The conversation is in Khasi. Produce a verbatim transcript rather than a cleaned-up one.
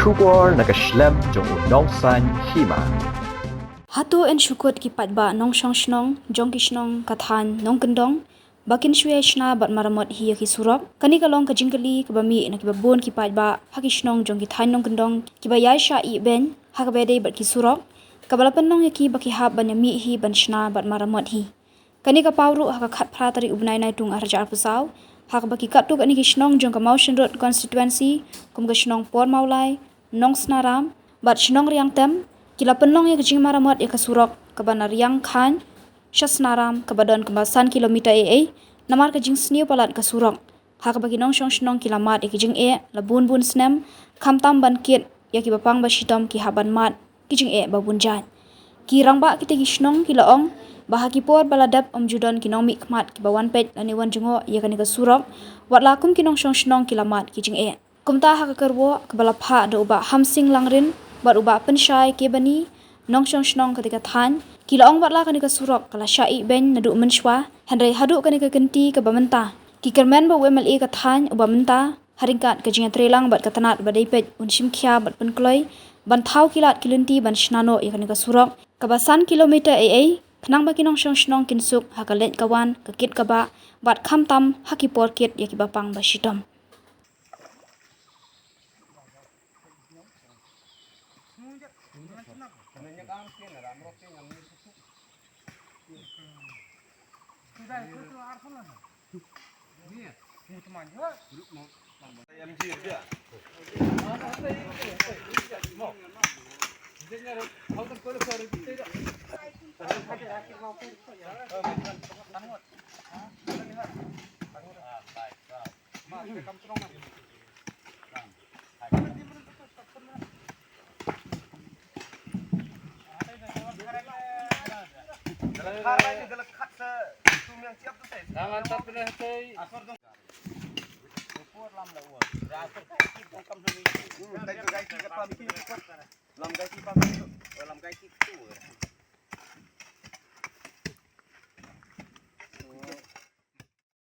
Khubor na ka shlem jong u nongsan hima. Hato yn shu kut ki paidbah nongshong shnong jong ki shnong ka thaiñ Nongkyndong ba kin shu ïai shna bad maramot hi ïa ki surok? Kane ka long ka jingkylli kaba mih na kiba bun ki paidbah ha ki shnong jong ki thaiñ Nongkyndong kiba ïai shah ïehbeiñ ha kaba ïadei bad ki surok, kaba la pynlong ïa ki ba ki hap ban ïamih hi ban shna bad maramot hi. Kane ka paw ruh ha ka khatphra tarik u bnai Naitung arhajar arphew saw, ha kaba ki katto katne ki shnong jong ka Mawshynrut constituency, kum ka shnong Pormawlai, Nongsnaram bad shnong Riangtem, ki la pynlong ïa ka jingmaramot ïa ka surok kaba na Riangkhaiñ sha Snaram, kaba don kumba san kilometer ei ei, namar ka jingsniew palat ka surok. Ha kaba ki nongshong shnong ki la mad ïa ki jingeh la bun bun snem, khamtam ban kit ïa kiba pang ba shitom ki hap ban mad ki jingeh ba bun jait. Ki rangbah kitei ki shnong ki la ong ba ha ki por ba la dep ym ju don ki nongmihkhmat kiba wan peit lane wan jngoh ïa kane ka surok, watla kum ki nongshong shnong ki la mad ki jingeh. Kumta ha ka kyrwoh kaba la phah da u Bah Hamsing Langrin bad u Bah Pynshai Kebani, nongshong shnong katei ka thaiñ, ki la ong watla kane ka surok ka la shah ïehbeiñ naduh mynshuwa, hynrei haduh kane ka kynti kaba mynta ki kyrmen ba u M L A ka thaiñ uba mynta, ha ryngkat ka jingïatreilang bad ka tnat ba dei peit, un shim khia bad pynkloi ban thaw ki lad ki lynti ban shna noh ïa kane ka surok kaba san kilometer ei ei, khnang ba ki nongshong shnong kin suk ha ka leit ka wan, ka kit ka bah, bad khamtam ha ki por kit ïa kiba pang ba shitom.